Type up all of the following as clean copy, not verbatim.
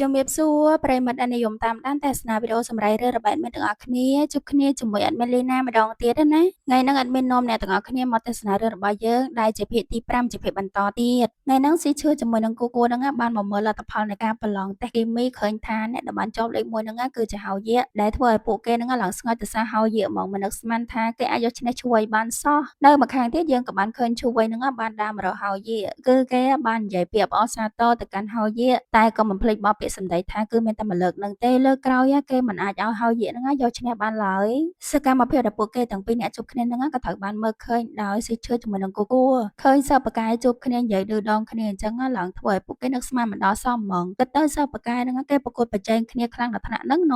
ជំរាបសួរប្រិយមិត្តដែលនិយមតាមដានទស្សនាវីដេអូសម្រាប់រឿងរបស់ admin ទាំងអស់គ្នាជួបគ្នាជាមួយ admin លីណាម្ដងទៀតណាថ្ងៃនេះ admin នាំអ្នកទាំងអស់គ្នាមកទស្សនារឿងរបស់យើងដែលជាភាគទី5ជាភាគបន្តទៀតថ្ងៃនេះស៊ីឈឿជាមួយនឹងគូគូហ្នឹងបានមកមើលលទ្ធផលនៃការប្រឡងតេស្តគីមីឃើញថាអ្នកដែលបានជាប់លេខ1ហ្នឹងគឺជាហៅយៈដែលធ្វើឲ្យពួកគេហ្នឹងឡើងស្ងើចទៅសារហៅយៈហ្មងមិននឹកស្មានថាគេអាចយកឈ្នះជួយបានសោះនៅម្ខាងទៀតយើងក៏បានឃើញជួយហ្នឹងបានដើរមករកហៅយៈគឺគេបាននិយាយពាក្យអបអរសាទរទៅកាន់ហៅយៈតែក៏មិនភ្លេចបោះពាក្យសម្ដីថាគឺមានតែមួយលើកនឹងទេលើកក្រោយគេមិនអាចឲ្យហៅយៈហ្នឹងយកឈ្នះបានឡើយសកម្មភាពដែលពួកគេទាំងពីរអ្នកជួបគ្នាហ្នឹងក៏ត្រូវបានមើលឃើញដោយស៊ីឈឿជាមួយនឹងគូគួឃើញសិស្សបកែជួបគ្នានិយាយឌឺដងគ្នាអញ្ចឹងឡើងធ្វើឲ្យពួកគេនឹកស្មានមិនដល់សមហ្មងគិតទៅសិស្សបកែហ្នឹងគេប្រកួតប្រជែងគ្នាខ្លាំងដល់ថ្នាក់ហ្នឹងណ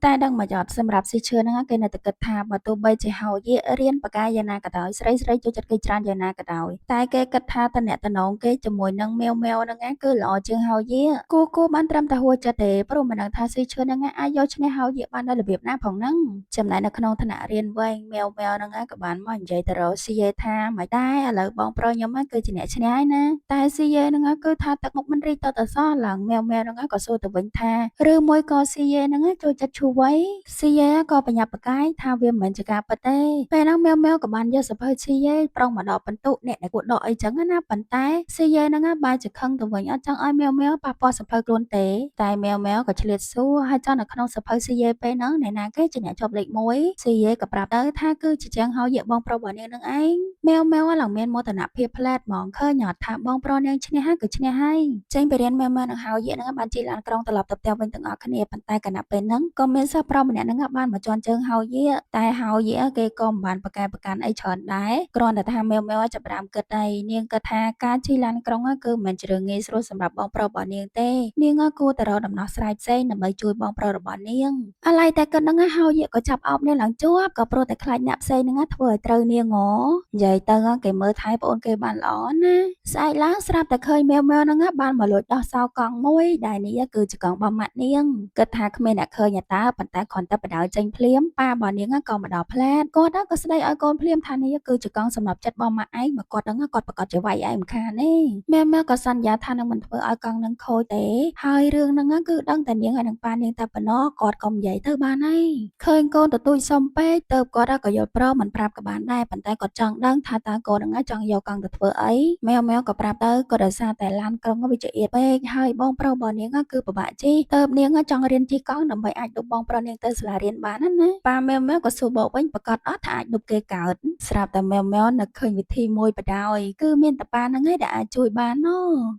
តែដឹងមកអត់សម្រាប់ស៊ីឈឿហ្នឹងគេនៅតែគិតថាបើទោះបីជាហៅយៈរៀនបកែយ៉ាងណាក៏ដោយស្រីស្រីចូលចិត្តគេច្រើនយ៉ាងណាក៏ដោយតែគេគិតថាតំណតំណងគេជាមួយនឹងម៉ែវម៉ែវហ្នឹងគឺល្អជាងហៅយៈគូគូបានត្រឹមតែហួចចិត្តទេព្រោះមិនដឹងថាស៊ីឈឿហ្នឹងអាចយកឈ្នះហៅយៈបានដោយរបៀបណាផងហ្នឹងចំណែកនៅក្នុងថ្នាក់រៀនវិញម៉ែវម៉ែវហ្នឹងក៏បានមកនិយាយទៅរកស៊ីយេថាមិនដែរឥឡូវបងប្រុសខ្ញុំគឺជាអ្នកឈ្នះហើយណាតែស៊ីយេហ្នឹងគឺថាទឹកមុខមិនរីកតតសោះឡើងម៉ែវម៉ែវហ្នឹងក៏សួរទៅវិញថាឬមួយក៏ស៊ីយេហ្នឹងចូលចិត្តឈូវៃស៊ីយេក៏បញ្ញាបកាយថាវាមិនមែនជាការពិតទេពេលហ្នឹងម៉ែវម៉ែវក៏បានយកសភៅស៊ីយេប្រុងមកដល់បន្ទុកអ្នកដែលគួរដកអីចឹងណាប៉ុន្តែស៊ីយេហ្នឹងបែរជាខឹងទៅវិញអត់ចង់ឲ្យម៉ែវម៉ែវប៉ះពាល់សភៅខ្លួនទេតែម៉ែវម៉ែវក៏ឆ្លៀតសួរហើយចង់នៅក្នុងសភៅស៊ីយេពេលហ្នឹងអ្នកណាគេជាអ្នកជាប់លេខ1ស៊ីយេក៏ប្រាប់ទៅថាគឺជាជាងហៅយៈបងប្រុសរបស់នាងនឹងឯងម៉ែវម៉ែវឡើងមានមោទនភាពផ្លែតហ្មងឃើញអត់ថាបងប្រុសនាងឈ្នះហើយគឺឈ្នះហើយចេញពីរៀនម៉ែវម៉ែវនឹងហៅយៈហ្នឹងបានជិះឡានក្រុងត្រឡប់ទៅផ្ទះវិញទាំងអស់គ្នាប៉ុន្តែគណៈពេលហ្នឹងក៏មានសិស្សប្រុសម្នាក់ហ្នឹងបានមកជន់ជើងហៅយៈតែហៅយៈគេក៏មិនបានប្រកែប្រកាន់អីច្រើនដែរគ្រាន់តែថាម៉ែវម៉ែវចាប់ផ្ដើមគិតហើយនាងគិតថាការជិះឡានក្រុងគឺមិនមែនជារឿងងាយស្រួលសម្រាប់បងប្រុសរបស់នាងទេនាងគួរតែរកដំណោះស្រាយផ្សេងដើម្បីជួយបងប្រុសរបស់នាងអាឡ័យតែគិតហ្នឹងហៅយៈក៏ចាប់អោបនាងឡើងជាប់ក៏ព្រោះតែខ្លាចអ្នកផ្សេងហ្នឹងធ្វើឲ្យត្រូវនាងហ៎និយាយទៅគេមើលថែប្អូនគេបានល្អណាស្អែកឡើងស្រាប់តែឃើញម៉ែវម៉ែវហ្នឹងបានមកលួចដោះសោកង់មួយដែលនេះគឺជាកង់របស់ម៉ាក់នាងគិតថាគ្មានអ្នកឃើញតើប៉ុន្តែគ្រាន់តែបដៅចេញភ្លាមប៉ារបស់នាងក៏មកដល់ផ្លែតគាត់ក៏ស្ដីឲ្យកូនភ្លាមថានេះគឺជាកង់សម្រាប់ចិត្តរបស់ម៉ាក់ឯងបើគាត់ដឹងគាត់ប្រកាសជាវាយឯងមិនខានទេម៉ែម៉ែក៏សន្យាថានឹងមិនធ្វើឲ្យកង់នឹងខូចទេហើយរឿងហ្នឹងគឺដឹងតែនាងហើយនឹងប៉ានាងតែប៉ុណ្ណោះគាត់ក៏និយាយទៅបានហើយឃើញកូនទទូចសុំពេកទៅគាត់ក៏យល់ព្រមមិនប្រាប់ក៏បានដែរប៉ុន្តែគាត់ចង់ដឹងថាតើកូនហ្នឹងចង់យកកង់ទៅធ្វើអីម៉ែវម៉ែវក៏ប្រាប់ទៅក៏ដោយសារតែឡានក្រុងវាចៀតពេកហើយបងប្រុសរបស់នាងគឺពិបាកជិះទៅនាងចង់រៀនជិះកង់ដើម្បីអាចឌុបបងប្រុសនាងទៅសាលារៀនបានណាប៉ាម៉ែវម៉ែវក៏សួរបកវិញប្រកាសអត់ថាអាចឌុបគេកើតស្រាប់តែម៉ែវម៉ែវនឹកឃើញវិធីមួយបដ ாய் គឺមានតែប៉ាហ្នឹងឯងដែលអាចជួយបានណ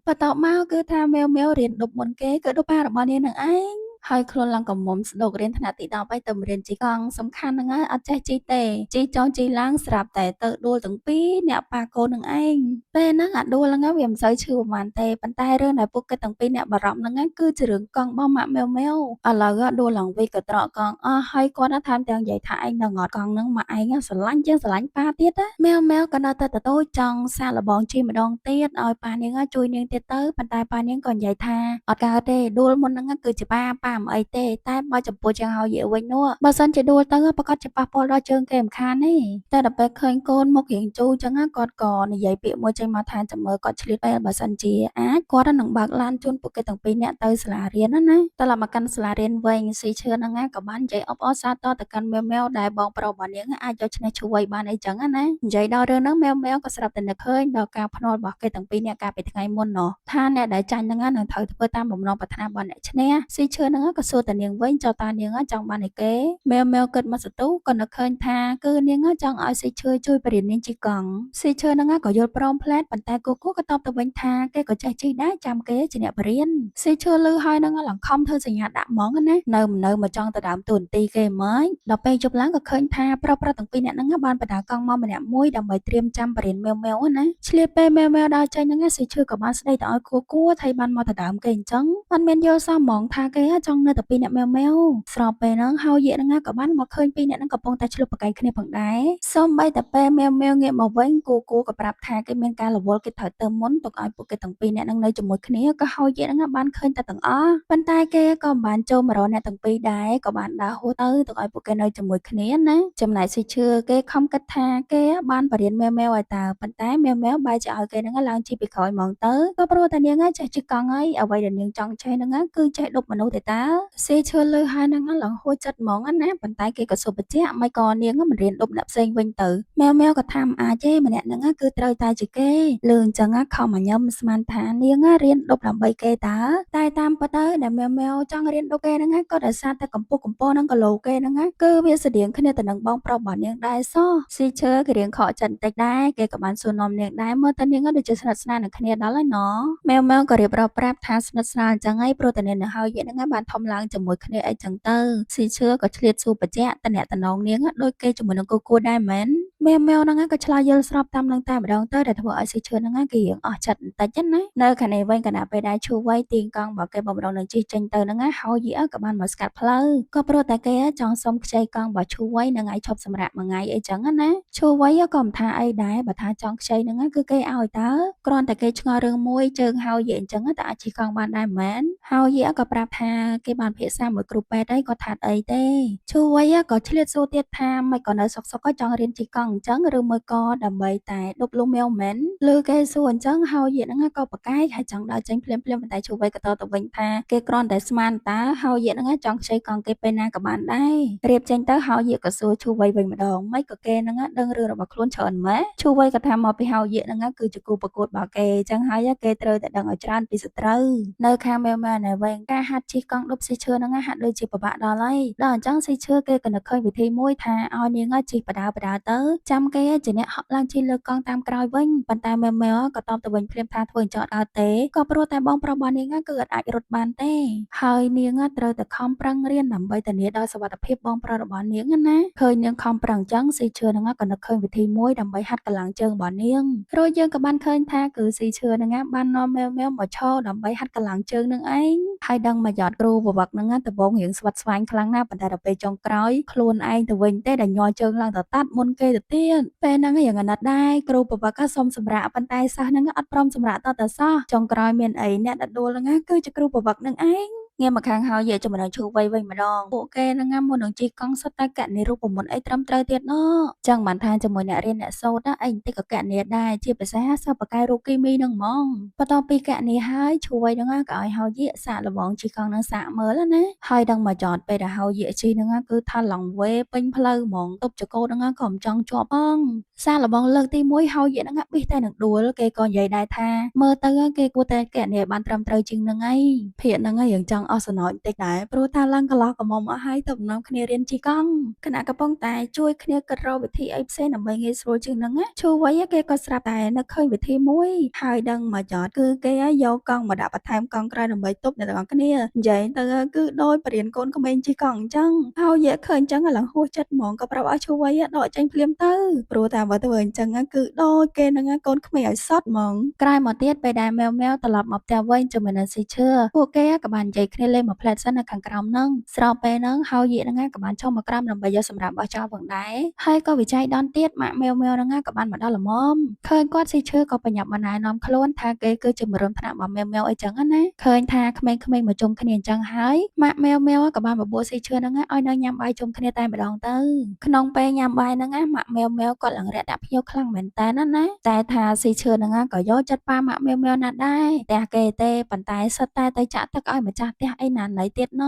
បន្ទាប់មកគឺថាម៉ែវម៉ែវរៀនឌុបមុនគេគឺឌុបប៉ារបស់នាងនឹងឯងហើយខ្លួនឡើងកំមុំស្ដុករៀនថ្នាក់ទី10ហើយទៅរៀនជិះកង់សំខាន់ហ្នឹងហើយអត់ចេះជិះទេជិះចង់ជិះឡើងស្រាប់តែទៅដួលទាំងពីរអ្នកប៉ាកូននឹងឯងពេលហ្នឹងអាដួលហ្នឹងវាមិនសូវឈឺប្រហែលទេប៉ុន្តែរឿងដែលពួកគេទាំងពីរអ្នកបារម្ភហ្នឹងគឺជារឿងកង់របស់ម៉ាក់ម៉ែវម៉ែវឥឡូវដួលឡើងវិញក៏ត្រកកង់អស់ហើយគាត់ថែមទាំងនិយាយថាឯងនឹងអត់កង់ហ្នឹងម៉ាក់ឯងស្រឡាញ់ជាងស្រឡាញ់ប៉ាទៀតណាម៉ែវម៉ែវក៏នៅតែទទូចចង់សាកល្បងជិះម្ដងទៀតឲ្យប៉ានាងជួយនាងទៀតទៅប៉ុន្តែប៉ានាងក៏និយាយថាអត់កើតទេដួលមុនហ្នឹងគឺជាប៉ាប៉ាមិនអីទេតែបើចំពោះជាងហើយវិញនោះបើសិនជាដួលទៅប្រកាសជាប៉ះពាល់ដល់ជើងគេមិនខានទេតែដល់ពេលឃើញកូនមុខរៀងជូរចឹងគាត់ក៏និយាយពាក្យមួយចេញមកថាចាំមើលគាត់ឆ្លៀតពេលបើសិនជាអាចគាត់នឹងបើកឡានជូនពួកគេទាំងពីរនាក់ទៅសាលារៀនណាណាត្រឡប់មកកាន់សាលារៀនវិញស៊ីឈឿហ្នឹងក៏បាននិយាយអបអរសាទរទៅកាន់ម៉ែវម៉ែវដែលបងប្រុសរបស់នាងអាចយកឈ្នះជួយបានអីចឹងណានិយាយដល់រឿងហ្នឹងម៉ែវម៉ែវក៏ស្រាប់តែនឹកឃើញដល់ការភ្នាល់របស់គេទាំងពីរនាក់កាលពីថ្ងៃមុនណោះថាអ្នកដែលចាញ់ហ្នឹងនឹងត្រូវធ្វើតាមបំណងប្រាថ្នារបស់អ្នកឈ្នះស៊ីឈឿហ្នឹងក៏សួរតានាងវិញចុះតានាងចង់បានអីគេម៉ែវម៉ែវគិតមកសន្ទុះក៏នឹកឃើញថាគឺនាងចង់ឲ្យស៊ីឈឿជួយបរិញ្ញានាងជិះកង់ស៊ីឈឿហ្នឹងក៏យល់ព្រមផ្លែតប៉ុន្តែគូគូក៏តបទៅវិញថាគេក៏ចេះជិះដែរចាំគេជាអ្នកបរិញ្ញាស៊ីឈឿលឺហើយហ្នឹងឡើងខំធ្វើសញ្ញាដាក់ហ្មងណានៅមិននៅមកចង់ទៅដើមទូនទីគេហ្មងដល់ពេលជប់ឡើងក៏ឃើញថាប្រុសប្រុសទាំងពីរនាក់ហ្នឹងបានបដាកង់មកម្នាក់មួយដើម្បីត្រៀមចាំបរិញ្ញាម៉ែវម៉ែវណាឆ្លៀតពេលម៉ែវម៉ែវដើរចេញហ្នឹងស៊ីឈឿក៏បានស្ដីទៅឲ្យគូគូថាបានមកទៅដើមគេអញ្ចឹងអត់មានយល់សោះហ្មងថាគេច ចង់នៅតែពីរនាក់ម៉ែវម៉ែវស្របពេលហ្នឹងហើយយាកហ្នឹងក៏បានមកឃើញពីរនាក់ហ្នឹងកំពុងតែឆ្លោះប្រកែកគ្នាផងដែរសូម្បីតែពេលម៉ែវម៉ែវងាកមកវិញគូគូក៏ប្រាប់ថាគេមានការរវល់គេត្រូវទៅមុនទុកឲ្យពួកគេទាំងពីរនាក់ហ្នឹងនៅជាមួយគ្នាក៏ហើយយាកហ្នឹងបានឃើញតែទាំងអស់ប៉ុន្តែគេក៏មិនបានចូលមករកអ្នកទាំងពីរដែរក៏បានដើរហួសទៅទុកឲ្យពួកគេនៅជាមួយគ្នាណាចំណែកស៊ីឈឿគេខំគិតថាគេបានបរៀនម៉ែវម៉ែវឲ្យតើប៉ុន្តែម៉ែវម៉ែវបែរជាឲ្យគេហ្នឹងឡើងជិះពីក្រោយហ្មងទៅក៏ព្រោះតែនាងចេះជិះកង់ហើយអ្វីដែលនាងចង់ចេះហ្នឹងគឺចេះដប់មនុស្សទេតើស៊ីឈឿលើហើយហ្នឹងឡើងហួចចិត្តហ្មងណាប៉ុន្តែគេក៏សុបបញ្ជាក់មិនក៏នាងមិនរៀនដប់អ្នកផ្សេងវិញទៅម៉ែវម៉ែវក៏ថាមិនអាចទេម្នាក់ហ្នឹងគឺត្រូវតែជាគេលឺអញ្ចឹងខំមកញឹមស្មានថានាងរៀនដប់ដើម្បីគេតើតែតាមពិតទៅដែលម៉ែវម៉ែវចង់រៀនដប់គេហ្នឹងក៏ដោយសារតែកម្ពស់កម្ពស់ហ្នឹងគីឡូគេហ្នឹងគឺវាស្តៀងគ្នាទៅនឹងបងប្រុសរបស់នាងដែរសោះស៊ីឈើគេរៀងខកចិត្តបន្តិចដែរគេក៏បានសួរនាំនាងដែរមើលទៅនាងដូចជាស្និទ្ធស្នាលនឹងគ្នាដល់ហើយណម៉ែវម៉ែវក៏រៀបរាប់ប្រាប់ថាស្និទ្ធស្នាលអញ្ចឹងហើយព្រោះតែនាងនៅហើយយាហ្នឹងបានធំឡើងជាមួយគ្នាអីចឹងទៅស៊ីឈើក៏ឆ្លៀតសួរបញ្ជាក់តំណតំណងនាងដូចគេជាមួយនឹងគូគូដែរមែនម៉ែវម៉ែវហ្នឹងក៏ឆ្លើយយល់ស្របតាមនឹងតែម្ដងទៅដែលធ្វើឲ្យស៊ីឈើហ្នឹងគេរៀងអស់ចិត្តបន្តិចណានៅខាងនេះវិញគណៈពេលដែរឈូវៃទៀងកង់របស់គេបំរុងនឹងជិះចេញទៅហ្នឹងហើយយាក៏បានមកស្កាត់ផ្លូវក៏ព្រោះតែគេចង់សុំខ្ចីកង់របស់ឈូវៃនៅថ្ងៃឈប់សម្រាកមួយថ្ងៃអីចឹងណាឈូវៃក៏មិនថាអីដែរបើថាចង់ខ្ចីហ្នឹងគឺគេឲ្យតើគ្រាន់តែគេឆ្ងល់រឿងមួយជើងហើយយាអញ្ចឹងតើអាចជិះកង់បានដែរមែនហើយយាក៏ប្រាប់ថាគេបានភាសាមួយគ្រូពេទ្យអីគាត់ថាអីទេឈូវៃក៏ឆ្លៀតសួរទៀតថាមិនក៏នៅសុកសុកក៏ចង់រៀនជិះកង់អញ្ចឹងឬមួយក៏ដើម្បីតែដប់លុះមែវមែនឬគេសួរអញ្ចឹងហើយយាហ្នឹងក៏ប្រកែកហើយចង់ដើរចេញភ្លាមភ្លាមប៉ុន្តែឈូវៃក៏តទៅវិញថាគេគ្រាន់តែស្មានតើហើយយាហ្នឹងចង់ខ្ចីកង់គេពេលណាក៏បានដែររៀបចេញទៅហើយយាក៏សួរឈូវៃវិញម្ដងមិនក៏គេហ្នឹងដឹងរឿងរបស់ខ្លួនច្រើនម៉េះឈូវៃក៏ថាមកពីហើយយាហ្នឹងគឺជាគូប្រកួតរបស់គេអញ្ចឹងហើយគេត្រូវតែដឹងឲ្យច្រើនពីសត្រូវនៅខាងមែវមែវណែវិញការហាត់ជិះកង់ដប់ស៊ីឈើហ្នឹងហាក់ដូចជាពិបាកដល់ហើយដល់អញ្ចឹងស៊ីឈើគេក៏នឹកឃើញវិធីមួយថាឲ្យនាងជិះបដាបដាទៅចាំគេជាអ្នកហក់ឡើងជិះលើកង់តាមក្រោយវិញប៉ុន្តែមែវមែវក៏តបទៅវិញភ្លាមថាធ្វើអញ្ចឹងអត់កើតទេក៏ព្រោះតែបងប្រុសរបស់នាងគឺអត់អាចរត់បានទេហើយនាងត្រូវតែខំប្រឹងរៀនដើម្បីធានាដល់សុវត្ថិភាពបងប្រុសរបស់នាងណាឃើញនាងខំប្រឹងអញ្ចឹងស៊ីឈើហ្នឹងក៏នឹកឃើញវិធីមួយដើម្បីហាត់កម្លាំងជើងរបស់នាងរួចយើងក៏បានឃើញថាគឺស៊ីឈើហ្នឹងបាននាំមែវមែវមកឈរដើម្បីហាត់កម្លាំងជើងនឹងឯងហើយដឹងមកយ៉តគ្រូប្រវឹកហ្នឹងដំបងរៀងស្វិតស្វាញខ្លាំងណាស់ប៉ុន្តែដល់ពេលចុងក្រោយខ្លួនឯងទៅវិញទេដែលញ័រជើងឡើងទៅតាត់មុនគេទៅទៀតពេលហ្នឹងរៀងអាណិតដែរគ្រូប្រវឹកសុំសម្រាកប៉ុន្តែសិស្សហ្នឹងអត់ព្រមសម្រាកតតែសោះចុងក្រោយមានអីអ្នកដែលដួលហ្នឹងគឺជាគ្រូប្រវឹកនឹងឯងងាកមកខាងហើយយាចំណងឈូវៃវិញម្ដងពួកគេហ្នឹងមុននឹងជិះកង់សុទ្ធតែកណនីរូបមន្តអីត្រឹមត្រូវទៀតណចឹងបានថាជាមួយអ្នករៀនអ្នកសូត្រអីបន្តិចក៏កណនីដែរជាភាសាសិស្សបកែរូបគីមីហ្នឹងហ្មងបន្ទាប់ពីកណនីហើយឈូវៃហ្នឹងក៏ឲ្យហើយយាសាកល្បងជិះកង់នឹងសាកមើលណាហើយដឹងមកចតពេលដែលហើយយាជិះហ្នឹងគឺថាឡងវេពេញផ្លូវហ្មងទប់ចកោហ្នឹងក៏មិនចង់ជាប់ផងសាកល្បងលើកទី1ហើយយាហ្នឹងប៊ិះតែនឹងដួលគេក៏និយាយដែរថាមើលទៅគេគួរតែកណនីឲ្យបានត្រឹមត្រូវជាងហ្នឹងឯងភាកហ្នឹងរៀងចង់អស់សំណោចបន្តិចដែរព្រោះថាឡើងកន្លោះកំមុំអស់ហើយទៅនាំគ្នារៀនជិះកង់គណៈកំពុងតែជួយគ្នាគិតរកវិធីអីផ្សេងដើម្បីងាយស្រួលជាងហ្នឹងណាឈូវៃគេក៏ស្រាប់តែនឹកឃើញវិធីមួយហើយដឹងមកចតគឺគេយកកង់មកដាក់បន្ថែមកង់ក្រោយដើម្បីទប់អ្នកទាំងអស់គ្នានិយាយទៅគឺដោយបរៀនកូនក្មេងជិះកង់អញ្ចឹងហើយយាឃើញអញ្ចឹងឡើងហួសចិត្តហ្មងក៏ប្រាប់ឲ្យឈូវៃដកចេញភ្លាមទៅព្រោះតែបើធ្វើអញ្ចឹងគឺដូចគេនឹងកូនក្មេងឲ្យសត់ហ្មងក្រោយមកទៀតពេលដែលម៉ែវម៉ែវត្រឡប់មកផ្ទះវិញជាមួយនឹងស៊ីឈើពួកគេក៏បាននិយាយគ្នាលេងមួយផ្លែតសិននៅខាងក្រោមហ្នឹងស្របពេលហ្នឹងហើយយាហ្នឹងក៏បានចុះមកក្រោមដើម្បីយកសម្រាប់បោះចោលផងដែរហើយក៏វិច័យដនទៀតម៉ាក់ម៉ែវម៉ែវហ្នឹងក៏បានមកដល់ល្មមឃើញគាត់ស៊ីឈើក៏បញ្ញាប់មកណែនាំខ្លួនថាគេគឺជាមរុំថ្នាក់របស់ម៉ែវម៉ែវអីចឹងណាឃើញថាក្មេងៗមកជុំគ្នាអញ្ចឹងហើយម៉ាក់ម៉ែវម៉ែវក៏បានបបួលស៊ីឈើហ្នឹងឲ្យនៅញ៉ាំបាយជុំគ្នាតែម្ដងទៅក្នុងពេលញ៉ាំបាយហ្នឹងម៉ាក់ម៉ែវម៉ែវគាត់ឡើងរាក់ដាក់ភ្ញៀវខ្លាំងមែនតើណាតែថាស៊ីឈើហ្នឹងក៏យកចិត្តប៉ាម៉ាក់ម៉ែវម៉ែវណាស់ដែរផ្ទះគេទេប៉ុន្តែសិតតែទៅចាក់ទឹកឲ្យម្ចាស់ផ្ទះអីណាណីទៀតណ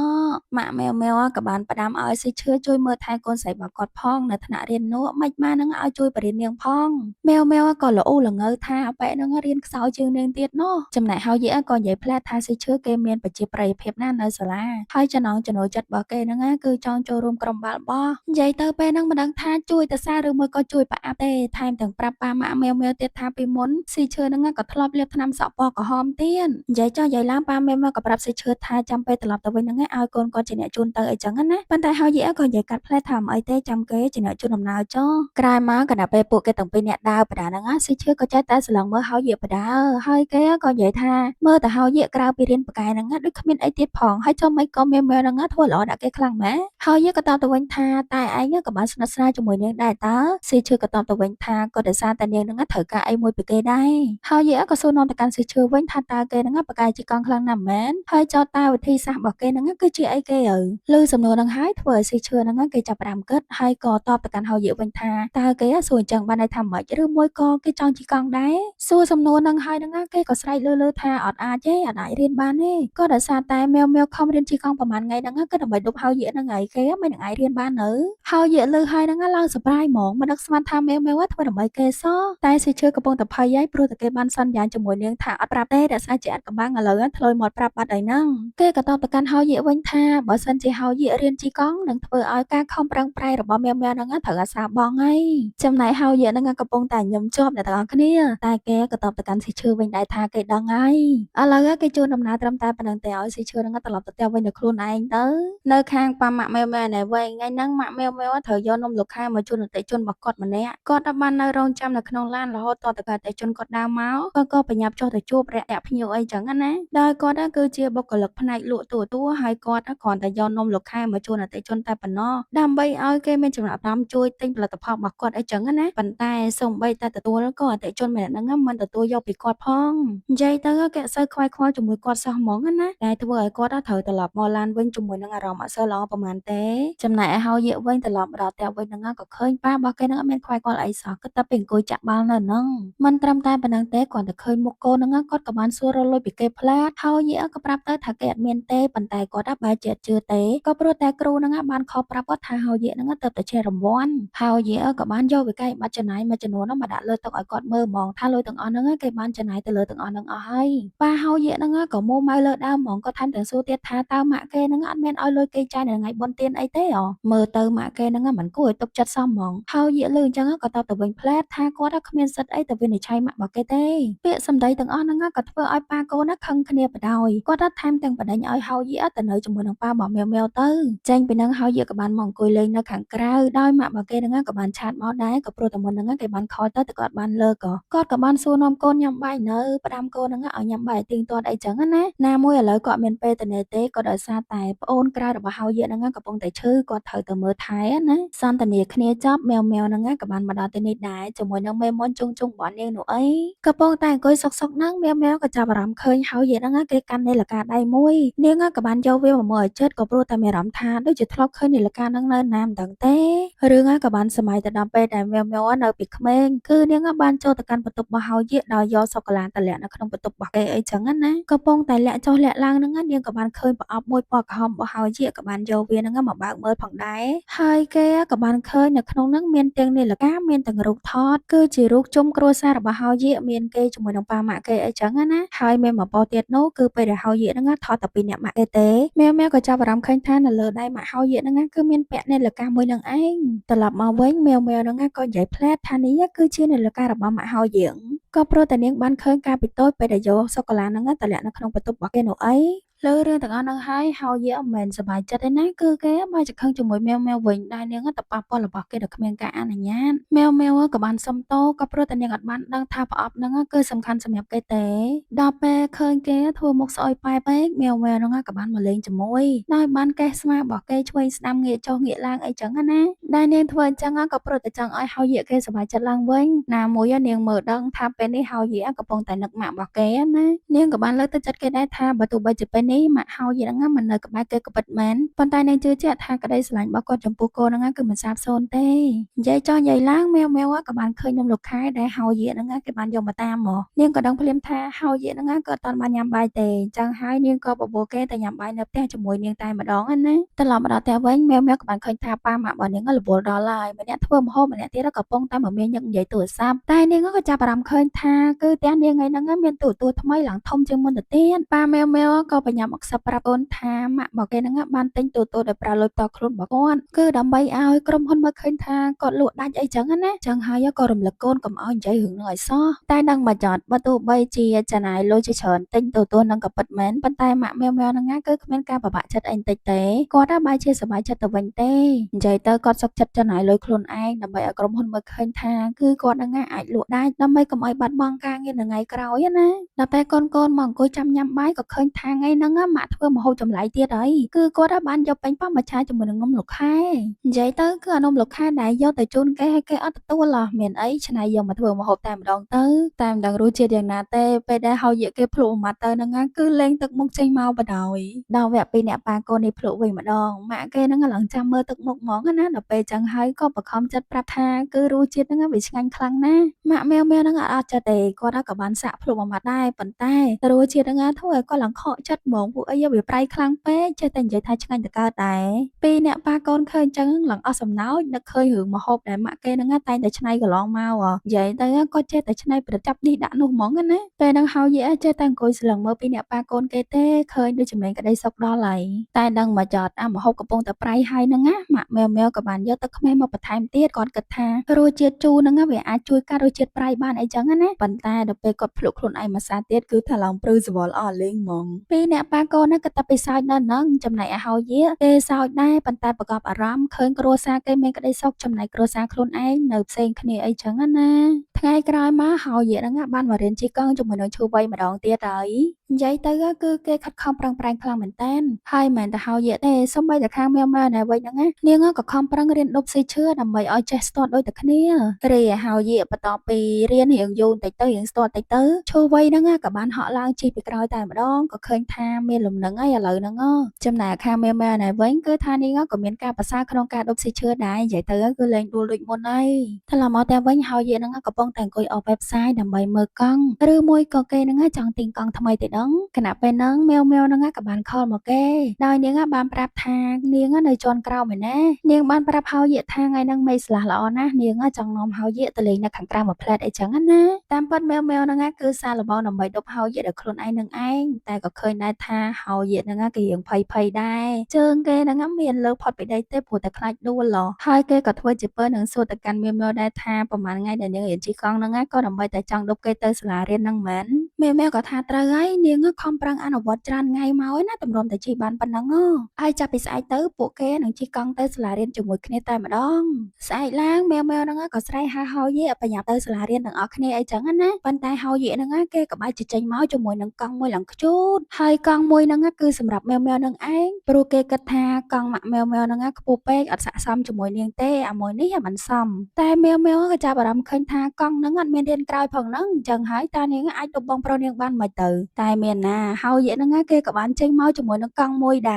ម៉ាក់ម៉ែវម៉ែវក៏បានផ្ដាំឲ្យស៊ីឈើជួយមើលថែកូនស្រីរបស់គាត់ផងនៅថ្នាក់រៀននោះមិនបាននឹងឲ្យជួយបរៀននាងផងម៉ែវម៉ែវក៏ល្អូល្ងើថាអប៉ែនឹងរៀនខ្សោយជាងនាងទៀតណោះចំណែកហើយយាក៏និយាយផ្លែថាស៊ីឈើគេមានប្រជាប្រិយភាពណាស់នៅសាលាហើយចំណងចំណូលចិត្តរបស់គេហ្នឹងគឺចង់ចូលរួមក្រុមបាល់បោះនិយាយទៅពេលហ្នឹងមិនដឹងថាជួយទៅសារឬមួយក៏ជួយប្រអាប់ទេថែមទាំងប្រាប់ប៉ាម៉ាក់ម៉ែវម៉ែវទៀតថាពីមុនស៊ីឈើហ្នឹងក៏ធ្លាប់លាបថ្នាំសក់ពណ៌ក្រហមទៀតនិយាយចោះនិយាយឡើងប៉ាម៉ែវម៉ែវក៏ប្រាប់ស៊ីឈើថា ចាំពេលត្រឡប់ទៅវិញហ្នឹងឲ្យកូនគាត់ជាអ្នកជូនទៅអីចឹងណាប៉ុន្តែហើយយីក៏និយាយកាត់ផ្លែថាមិនអីទេចាំគេជាអ្នកជូនដំណើរចុះក្រោយមកគណៈពេលពួកគេទាំងពីរអ្នកដើរបដាហ្នឹងស៊ីឈឿក៏ចេះតែស្រឡឹងមើលហើយយីបដាហើយគេក៏និយាយថាមើលទៅហើយយីក្រៅពីរៀនបកែហ្នឹងដូចគ្មានអីទៀតផងហើយចុះមិនក៏មានមែវហ្នឹងធ្វើល្អដាក់គេខ្លាំងម៉េះហើយយីក៏តបទៅវិញថាតែឯងក៏បានស្និទ្ធស្នាលជាមួយនាងដែរតើស៊ីឈឿក៏តបទៅវិញថាក៏ដោយសារតែនាងហ្នឹងត្រូវការអីមួយពីគេដែរហើយយីក៏សួរនាំទៅកាន់ស៊ីឈឿវិញថាតើគេហ្នឹងបកែជាកង់ខ្លាំងណាស់មែនហើយចោតតើវិធីសាស្ត្ររបស់គេហ្នឹងគឺជាអីគេទៅលើសំណួរហ្នឹងហើយធ្វើឲ្យស៊ីឈឿហ្នឹងគេចាប់ផ្ដើមគិតហើយក៏តបទៅកាន់ហើយយីវិញថាតើគេសួរអញ្ចឹងបានន័យថាម៉េចឬមួយក៏គេចង់ជិះកង់ដែរសួរសំណួរហ្នឹងហើយហ្នឹងគេក៏ស្រែកលើលើថាអត់អាចទេអត់អាចរៀនបានទេក៏ដោយសារតែមែវមែវខំរៀនជិះកង់ប្រហែលថ្ងៃហ្នឹងគឺដើម្បីដប់ហើយយីហ្នឹងហើយគេមិននឹងអាចរៀនបាននៅហើយយីលើហើយហ្នឹងឡើងសប្បាយហ្មងមិនដឹកស្មានថាមែវមែវធ្វើដើម្បីគេសោះតែស៊ីឈឿកំពុងតែភ័យហើយព្រោះតែគេបានសន្យាជាមួយនាងថាអត់ប្រាប់ទេរក្សាជាអត់កំបាំងឥឡូវធ្លុយមាត់ប្រាប់បាត់ហើយហ្នឹងគេក៏តបទៅកាន់ហើយយីវិញថាបើសិនជាហើយយីរៀនជិះកង់នឹងធ្វើឲ្យការខំប្រឹងប្រែងរបស់មែវមែវហ្នឹងត្រូវអាសាបងហើយចំណែកហើយយីហ្នឹងកំពុងតែញឹមជាប់អ្នកទាំងអស់គ្នាតែគេក៏តបទៅកាន់ស៊ីឈឿវិញដែរថាគេដឹងហើយឥឡូវគេជូនដំណើរត្រឹមតែប៉ុណ្្នឹងទេឲ្យស៊ីឈឿហ្នឹងត្រឡប់ទៅផ្ទះវិញដោយខ្លួនឯងទៅនៅខាងប៉ាម៉ាក់មែវមែវណែវិញថ្ងៃហ្នឹងម៉ាក់មែវមែវត្រូវយកនំលោកខែមកជូនអតិជនរបស់គាត់ម្នាក់គាត់ដល់បាននៅរងចាំនៅក្នុងឡានរហូតតទៅអតិជនគាត់ដើរមកគាត់ក៏បញ្ញាប់ចុះទៅជួបរាក់ទាក់ភ្ញៀវអីចឹងណាដោយគាត់គឺជាបុគ្គលិកផ្នែកលក់ទូទួហើយគាត់គ្រាន់តែយកនំលោកខែមកជូនអតិជនតែប៉ុណ្ណោះដើម្បីឲ្យគេមានចំណាប់អារម្មណ៍ជួយទិញផលិតផលរបស់គាត់អីចឹងណាប៉ុន្តែសូម្បីតែទទួលក៏អតិជនម្នាក់ហ្នឹងមិនទទួលយកពីគាត់ផងនិយាយទៅគេអត់សូវខ្វាយខ្វល់ជាមួយគាត់សោះហ្មងណាតែធ្វើឲ្យគាត់ត្រូវត្រឡប់មកឡានវិញជាមួយនឹងអារម្មណ៍អត់សូវល្អប្រហែលទេចំណែកឯហើយយាកវិញត្រឡប់មកដល់ផ្ទះវិញហ្នឹងក៏ឃើញប៉ារបស់គេហ្នឹងអត់មានខ្វាយខ្វល់អីសោះគិតតែពីអង្គុយចាក់បាល់នៅហ្នឹងមិនត្រឹមតែប៉ុណ្្នឹងទេគ្រាន់តែឃើញមុខកូនហ្នឹងគាត់ក៏បានសួររកលុយពីគេផ្លាតហើយយាកក៏ប្រាប់ទៅថាគេអត់មានទេប៉ុន្តែគាត់បែរជាអត់ជឿទេក៏ព្រោះតែគ្រូហ្នឹងបានខកប្រាប់គាត់ថាហើយយាកហ្នឹងទៅតែជារង្វាន់ហើយយាកក៏បានយកវិក័យប័ត្រចំណាយមួយចំនួនមកដាក់លើតុឲ្យគាត់មើលហ្មងថាលុយទាំងអស់ហ្នឹងគេបានចំណាយទៅលើទាំងអស់ហ្នឹងអស់ហើយប៉ាហើយយាកហ្នឹងក៏មួម៉ៅលើដើមហ្មងគាត់ថែមទាំងសួរទៀតថាតើម៉ាក់គេហ្នឹងអត់មានឲ្យលុយគេចាយនៅថ្ងៃបុណ្យទានអីទេហ៎មើលទៅម៉ាក់គេហ្នឹងមិនគួរឲ្យទុកចិត្តសោះហ្មងហើយយាកលឺអញ្ចឹងក៏តបទៅវិញផ្លែតថាគាត់គ្មានសិទ្ធអីទៅវិនិច្ឆ័យម៉ាក់របស់គេទេពាក្យសម្ដីទាំងអស់ហ្នឹងក៏ធ្វើឲ្យប៉ាកូនខឹងគ្នាបដ ாய் គាត់ថែមទាំងបដិញឲ្យហើយយាកទៅនៅជាមួយនឹងប៉ារបស់មែវមែវទៅចេញពីនឹងហើយយាកក៏បានមកអង្គុយលេងនៅខាងក្រៅដោយម៉ាក់របស់គេហ្នឹងក៏បាន chat មកដែរក៏ព្រោះតែមុនហ្នឹងគេបាន call ទៅតែគាត់បានលើកក៏គាត់ក៏បានសួរនាំកូនញ៉ាំបាយនៅផ្ដាំកូនហ្នឹងឲ្យញ៉ាំបាយទៀងទាត់អីចឹងណាណាមួយឥឡូវគាត់មានពេលទៅនេទេក៏ដោយសារតែប្អូនក្រៅរបស់ហើយយាកហ្នឹងកំពុងតែឈឺគាត់ត្រូវទៅមើលថែណាសន្ទនាគ្នាចប់មែវមែវហ្នឹងក៏បានមកដល់ទីនេះដែរជាមួយនឹងមេមុនជុងជុងរបស់នាងនោះអីកំពុងតែអង្គុយសុកសុកហ្នឹងមែវមែវក៏ចាប់អារម្មណ៍ឃើញហើយយាកហ្នឹងគេកាន់នាឡិកាដៃមួយនាងក៏បានយកវាមកមើលឲ្យចិត្តក៏ព្រោះតែមានអារម្មណ៍ថាដូចជាធ្លាប់ឃើញនាឡិកាហ្នឹងនៅណាមិនដឹងទេរឿងក៏បានសម័យទៅដល់ពេលដែលមែវមែវនៅពីក្មេងគឺនាងបានចូលទៅកាន់បន្ទប់របស់ហើយយាកដោយយកសូកូឡាទៅលាក់នៅក្នុងបន្ទប់របស់គេអីចឹងណាកំពុងតែលាក់ចុះលាក់ឡើងហ្នឹងនាងក៏បានឃើញប្រអប់មួយពណ៌ក្រហមរបស់ហើយយាកក៏បានយកវាហ្នឹងមកបើកមើលផងដែរហើយគេក៏បានឃើញនៅក្នុងហ្នឹងមានទាំងនាឡិកាមានទាំងរូបថតគឺជារូបជុំគ្រួសាររបស់ហើយយាកមានគេជាមួយនឹងប៉ាម៉ាក់គេអីចឹងណាហើយមានមួយប៉ុស្តិ៍ទៀតនោះគឺពេលដែលហើយយាកហ្នឹងថតតែពីអ្នកម៉ាក់គេទេមែវមែវក៏ចាប់អារម្មណ៍ឃើញថានៅលើដៃម៉ាក់ហើយយាកហ្នឹងគឺមានពាក់នាឡិកាមួយនឹងឯងត្រឡប់មកវិញមែវមែវហ្នឹងក៏និយាយផ្លែតថានេះគឺជានាឡិការបស់ម៉ាក់ហើយយាកក៏ព្រោះតែនាងបានឃើញកាលពីតូចពេលដែលយកសូកូឡាហ្នឹងទៅលាក់នៅក្នុងបន្ទប់របស់គេនោះអីលើរឿងទាំងអស់ហ្នឹងហើយហើយយាមិនមែនសប្បាយចិត្តទេណាគឺគេបែរជាខឹងជាមួយមែវមែវវិញដែលនាងទៅប៉ះពាល់របស់គេដោយគ្មានការអនុញ្ញាតមែវមែវក៏បានសុំទោសក៏ព្រោះតែនាងអត់បានដឹងថាប្រអប់ហ្នឹងគឺសំខាន់សម្រាប់គេទេដល់ពេលឃើញគេធ្វើមុខស្អុយប៉ែពេកមែវមែវហ្នឹងក៏បានមកលេងជាមួយដោយបានកេះស្មារបស់គេឆ្វេងស្ដាំងាកចុះងាកឡើងអីចឹងណាដែលនាងធ្វើអញ្ចឹងក៏ព្រោះតែចង់ឲ្យហើយយាគេសប្បាយចិត្តឡើងវិញណាមួយនាងមើលដឹងថាពេលនេះហើយយាកំពុងតែនឹកម៉ាក់របស់គេណានាងក៏បានលើកទឹកចិត្តគេដែរថាបើទោះបីជាពេលនេះម៉ាក់ហើយយាហ្នឹងមិននៅក្បែរគេក៏ពិតមែនប៉ុន្តែនាងជឿជាក់ថាក្តីស្រឡាញ់របស់គាត់ចំពោះកូនហ្នឹងគឺមិនសាបសូន្យទេនិយាយចោះនិយាយឡើងមែវមែវក៏បានឃើញនំលោកខែដែលហើយយាហ្នឹងគេបានយកមកតាមមកនាងក៏ដឹងភ្លាមថាហើយយាហ្នឹងក៏អត់ទាន់បានញ៉ាំបាយទេអញ្ចឹងហើយនាងក៏បបួលគេទៅញ៉ាំបាយនៅផ្ទះជាមួយនាងតែម្ដងណាត្រឡប់មកដល់ផ្ទះវិញមែវមែវក៏បានឃើញថាប៉ាម៉ាក់របស់នាងរវល់ដល់ហើយម្នាក់ធ្វើម្ហូបម្នាក់ទៀតកំពុងតែមមាញឹកនិយាយទូរស័ព្ទតែនាងក៏ចាប់អារម្មណ៍ឃើញថាគឺផ្ទះនាងថ្ងៃហ្នឹងមានទូរទស្សន៍ថ្មីឡើងធំជាងមុនទៅទៀតប៉ាមែវមែវក៏បញ្ញា ញាប់មកខ្សឹបប្រាប់កូនថាម៉ាក់របស់គេហ្នឹងបានទិញទូទស្សន៍ដោយប្រើលុយផ្ទាល់ខ្លួនរបស់គាត់គឺដើម្បីឲ្យក្រុមហ៊ុនមើលឃើញថាគាត់លក់ដាច់អីចឹងណាចឹងហើយក៏រំលឹកកូនកុំឲ្យនិយាយរឿងហ្នឹងឲ្យសោះតែនឹងមកចត់បើទោះបីជាចំណាយលុយជាច្រើនទិញទូទស្សន៍ហ្នឹងក៏ពិតមែនប៉ុន្តែម៉ាក់ម៉ាវម៉ាវហ្នឹងណាគឺគ្មានការពិបាកចិត្តអីបន្តិចទេគាត់បែរជាសប្បាយចិត្តទៅវិញទេនិយាយទៅគាត់សុខចិត្តចំណាយលុយខ្លួនឯងដើម្បីឲ្យក្រុមហ៊ុនមើលឃើញថាគឺគាត់ហ្នឹងណាអាចលក់ដាច់ដើម្បីកុំឲ្យបាត់បង់ការងារនៅថ្ងៃក្រោយណាដល់ពេលកូនកូនមកអង្គុយចាំញ៉ាំបាយក៏ឃើញថាថ្ងៃហ្នឹងម៉ាក់ធ្វើម្ហូបចម្លែកទៀតហើយគឺគាត់បានយកប៉េងប៉ោះមកឆាជាមួយនឹងនំលោកខែនិយាយទៅគឺអានំលោកខែដែលយកទៅជូនគេឲ្យគេអត់ទទួលហ៎មានអីឆ្នៃយកមកធ្វើម្ហូបតែម្ដងទៅតែមិនដឹងរសជាតិយ៉ាងណាទេពេលដែលហៅយាកគេភ្លក់មួយម៉ាត់ទៅហ្នឹងគឺលែងទឹកមុខចេញមកបណ្ដោយដល់វគ្គពីអ្នកប៉ាកូននេះភ្លក់វិញម្ដងម៉ាក់គេហ្នឹងឡើងចាំមើលទឹកមុខហ្មងណាដល់ពេលចឹងហើយក៏បខំចិត្តប្រាប់ថាគឺរសជាតិហ្នឹងវាឆ្ងាញ់ខ្លាំងណាស់ម៉ាក់ម៉ាវម៉ាវហ្នឹងអត់ចិត្តទេគាត់ក៏បានសាកភ្លក់មួយម៉ាត់ដែរប៉ុន្តែរសជាតិហ្នឹងធ្វើឲ្យគាត់ឡើងខកចិត្តហ្មងពួកអីវាប្រៃខ្លាំងពេកចេះតែនិយាយថាឆ្ងាញ់តកើតដែរពីអ្នកប៉ាកូនឃើញចឹងឡើងអស់សំណោចនឹកឃើញរឿងម្ហូបដែលម៉ាក់គេហ្នឹងតែងតែឆ្នៃកន្លងមកនិយាយទៅគាត់ចេះតែឆ្នៃប្រចាប់នេះដាក់នោះហ្មងណាពេលហ្នឹងហើយយាចេះតែអង្គុយស្លឹងមើលពីអ្នកប៉ាកូនគេទេឃើញដូចជាមានក្តីសុខដល់ហើយតែដឹងមកចត់អាម្ហូបកំពុងតែប្រៃហើយហ្នឹងណាម៉ាក់ម៉ែវម៉ែវក៏បានយកទឹកខ្មេះមកបន្ថែមទៀតគាត់គិតថារសជាតិជូរហ្នឹងវាអាចជួយកាត់រសជាតិប្រៃបានអីចឹងណាប៉ុន្តែដល់ពេលគាត់ភ្លក់ខ្លួនឯងមួយសាទៀតគឺថាឡើងព្រឺសវល់អស់លេងហ្មងពីអ្នកប៉ាកូនណាគិតតែពីសើចនៅហ្នឹងចំណែកឲ្យហើយយាគេសើចដែរប៉ុន្តែប្រកបអារម្មណ៍ឃើញគ្រួសារគេមានក្តីសុខចំណែកគ្រួសារខ្លួនឯងនៅផ្សេងគ្នាអីចឹងណាថ្ងៃក្រោយមកហើយយាហ្នឹងបានមករៀនជិះកង់ជាមួយនឹងឈូវៃម្ដងទៀតហើយនិយាយទៅគឺគេខិតខំប្រឹងប្រែងខ្លាំងមែនតើហើយមិនមែនតែហើយយាទេសូម្បីតែខាងម៉ែវម៉ែណែវិញហ្នឹងណានាងក៏ខំប្រឹងរៀនដប់ស៊ីឈឿដើម្បីឲ្យចេះស្ទាត់ដូចតែគ្នារីឲ្យហើយយាបន្ទាប់ពីរៀនរៀងយូរបន្តិចទៅរៀងស្ទាត់បន្តិចទៅឈូវៃហ្នឹងក៏បានហក់ឡើងជិះពីក្រោយតែម្ដងក៏ឃើញថាមានលំនឹងហើយឥឡូវហ្នឹងចំណែកខាងម៉ែវម៉ែណែវិញគឺថានាងក៏មានការប្រសើរក្នុងការដប់ស៊ីឈឿដែរនិយាយទៅគឺលែងដួលដូចមុនហើយត្រឡប់មកតែវិញហើយយាហ្នឹងកំពុងតែអង្គុយអ website ដើម្បីមើលកង់ឬមួយក៏គេហ្នឹងចង់ទិញកង់ថ្មីទេដឹងខណៈពេលហ្នឹងម៉ែវម៉ែវហ្នឹងក៏បាន call មកគេដោយនាងបានប្រាប់ថានាងនៅជាន់ក្រោមឯណានាងបានប្រាប់ហើយយាថាថ្ងៃហ្នឹងមេឃស្លាស់ល្អណាស់នាងចង់នាំហើយយាទៅលេងនៅខាងក្រៅមួយផ្លែតអីចឹងណាតាមពិតម៉ែវម៉ែវហ្នឹងគឺសារល្បងដើម្បីដប់ហើយយាដល់ខ្លួនឯងនឹងឯងតែក៏ឃើញដែរថាហើយយាហ្នឹងគេរៀងភ័យភ័យដែរជើងគេហ្នឹងមានលើកផុតពីដីទេព្រោះតែខ្លាចដួលហើយគេក៏ធ្វើជាពើនឹងសួរទៅកាន់ម៉ែវម៉ែវដែរថាប្រហែលថ្ងៃដែលនាងរៀនជិះកង់ហ្នឹងក៏ដើម្បីតែចង់ដប់គេទៅសាលារៀនហ្នឹងមែនម៉ែវម៉ែវក៏ថាត្រូវហើយនាងខំប្រឹងអនុវត្តច្រើនថ្ងៃមកឯណាតម្រុំតែជិះបានប៉ុណ្ណឹងហើយចាប់ពីស្អែកទៅពួកគេនឹងជិះកង់ទៅសាលារៀនជាមួយគ្នាតែម្ដងស្អែកឡើងម៉ែវម៉ែវហ្នឹងក៏ស្រែកហៅហើយយាបញ្ញាប់ទៅសាលារៀនទាំងអស់គ្នាអីចឹងណាប៉ុន្តែហើយយាហ្នឹងគេក៏បែរជាចេញមកជាមួយនឹងកង់មួយឡើងខ្ជូតហើយកង់មួយហ្នឹងគឺសម្រាប់ម៉ែវម៉ែវហ្នឹងឯងព្រោះគេគិតថាកង់ម៉ាក់ម៉ែវម៉ែវហ្នឹងខ្ពស់ពេកអត់ស័ក្តិសមជាមួយនាងទេអាមួយនេះមិនសមតែម៉ែវម៉ែវក៏ចាប់អារម្មណ៍ឃើញថាកង់ហ្នឹងអត់មានរៀនក្រោយផងហ្នឹងអញ្ចឹងហើយតើនាងអាចទប់បងប្រុសនាងបានមិនទៅតែមានណាហើយយាហ្នឹងគេក៏បានចេញមកជាមួយនឹងកង់មួយដែ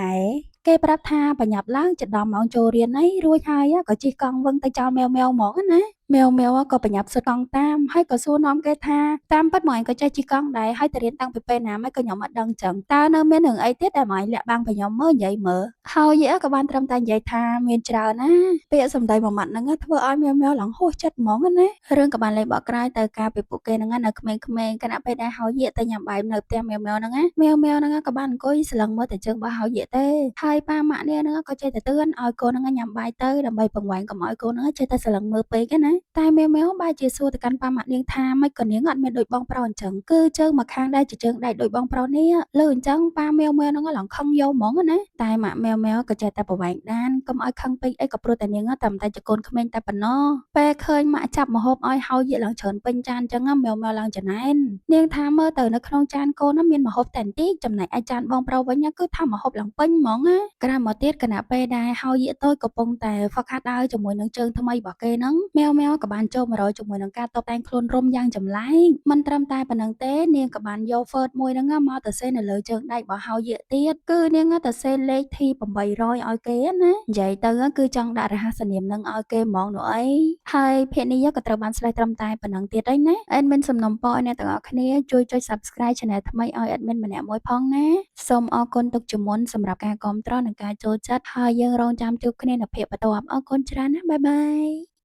រគេប្រាប់ថាបញ្ញាប់ឡើងជិតដល់ម៉ោងចូលរៀនអីរួចហើយក៏ជិះកង់វឹងទៅចោលម៉ែវម៉ែវហ្មងណាម៉ែវម៉ែវក៏បញ្ញាប់សុទ្ធកង់តាមហើយក៏សួរនាំគេថាតាមពិតមកឯងក៏ចេះជិះកង់ដែរហើយទៅរៀនតាំងពីពេលណាមកក៏ខ្ញុំអត់ដឹងចឹងតើនៅមានរឿងអីទៀតដែលមកឯងលាក់បាំងពីខ្ញុំមើលនិយាយមើលហើយយាក៏បានត្រឹមតែនិយាយថាមានច្រើនណាពាក្យសម្ដីមួយម៉ាត់ហ្នឹងធ្វើឲ្យម៉ែវម៉ែវឡើងហួសចិត្តហ្មងណារឿងក៏បានលេងបកក្រោយទៅការពីពួកគេហ្នឹងនៅក្មេងៗខណៈពេលដែលហើយយាទៅញ៉ាំបាយនៅផ្ទះម៉ែវម៉ែវហ្នឹងណាម៉ែវម៉ែវហ្នឹងក៏បានអង្គុយស្លឹងមើលតែជើងរបស់ហើយយាទេហើយប៉ាម៉ាក់នាងហ្នឹងក៏ចេះតែទឿនឲ្យកូនហ្នឹងញ៉ាំបាយទៅដើម្បីបង្វែងកុំឲ្យកូនហ្នឹងចេះតែស្លឹងមើលពេកណាតែម៉ែវម៉ែវបែរជាសួរទៅកាន់ប៉ាម៉ាក់នាងថាមិនក៏នាងអត់មានដូចបងប្រុសអញ្ចឹងគឺជើងមកខាងដែរជាជើងដែកដូចបងប្រុសនេះលើអញ្ចឹងប៉ាម៉ែវម៉ែវហ្នឹងឡើងខឹងយកហ្មងណាតែម៉ាក់ម៉ែវម៉ែវក៏ចេះតែប្រវែងដានកុំឲ្យខឹងពេកអីក៏ព្រោះតែនាងតែមិនតែជាកូនក្មេងតែប៉ុណ្ណោះពេលឃើញម៉ាក់ចាប់ម្ហូបឲ្យហើយយាឡើងច្រើនពេញចានអញ្ចឹងម៉ែវម៉ែវឡើងចំណែននាងថាមើលទៅនៅក្នុងចានកូនមានម្ហូបតែបន្តិចចំណែកឯចានបងប្រុសវិញគឺថាម្ហូបឡើងពេញហ្មងណាក្រៅមកទៀតគណៈពេលដែលហើយយាតូចកំពុងតែហ្វឹកហាត់ដើរជាមួយនឹងជើងថ្មីរបស់គេហ្នឹងម៉ែវម៉ែវក៏បានចូលមករយជាមួយនឹងការតបតែងខ្លួនរុំយ៉ាងចម្លែកមិនត្រឹមតែប៉ុណ្្នឹងទេនាងក៏បានយកហ្វឺតមួយហ្នឹងមកទៅសេនៅលើជើងដៃរបស់ហើយយាទៀតគឺនាងទៅសេលេខ T800 ឲ្យគេណានិយាយទៅគឺចង់ដាក់រហស្សនាមនឹងឲ្យគេហ្មងនោះអីហើយភាគនេះក៏ត្រូវបានស្លេះត្រឹមតែប៉ុណ្្នឹងទៀតអីណា admin សំណុំពរឲ្យអ្នកទាំងអស់គ្នាជួយចុច Subscribe Channel ថ្មីឲ្យ admin ម្នាក់មួយផងណាសូមអរគុណទុកជាមុនសម្រាប់ការគាំទ្រនិងការចូលចិត្តហើយយើងរងចាំជួបគ្នានៅភាគបន្ទាប់អរគុណច្រើនណាស់បាយបាយ។